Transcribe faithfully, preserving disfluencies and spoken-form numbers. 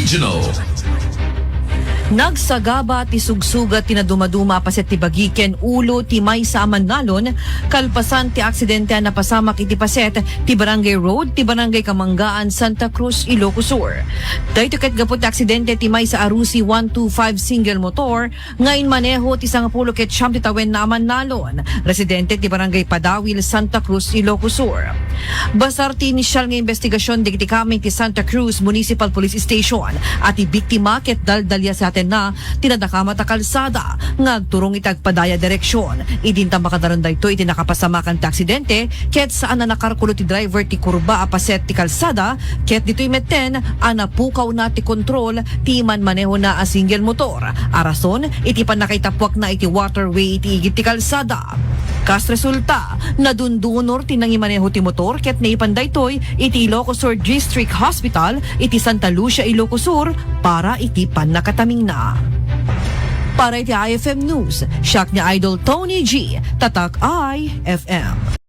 Regional. Nagsagaba ti sugsugat ti nadumaduma a paset ti bagi ken ulo ti maysa a mannalon, kalpasan ti aksidente a napasamak iti paset ti Barangay Road, ti Barangay Kamanggaan, Santa Cruz, Ilocos Sur. Daytoy ket gapu ti aksidente ti maysa a Rusi one two five single motor nga inmaneho ti sangapulo ket siam ti tawenna a mannalon, residente ti Barangay Padawil, Santa Cruz, Ilocos Sur. Basar ti inisial nga investigasyon dagiti kameng ti Santa Cruz Municipal Police Station a ti biktima ket daldaliasiatenna ti nadakamat a kalsada nga agturong iti agpadaya direksyon. Idinta makadaron daytoy iti nakapasamakan ti aksidente ket saan a nakarkulo ti driver ti kurba a paset ti kalsada ket ditoy metten a napukawna ti kontrol ti manmanehona a single motor a rason iti pannakaitappuakna iti waterway iti igid ti kalsada. Kas resulta, nadundunor ti nangimaneho ti motor ket naipan daytoy iti Ilocos Sur District Hospital iti Santa Lucia, Ilocos Sur para iti pannakatamingna. Para iti I F M News, siak ni Idol Tony G, Tatak I F M.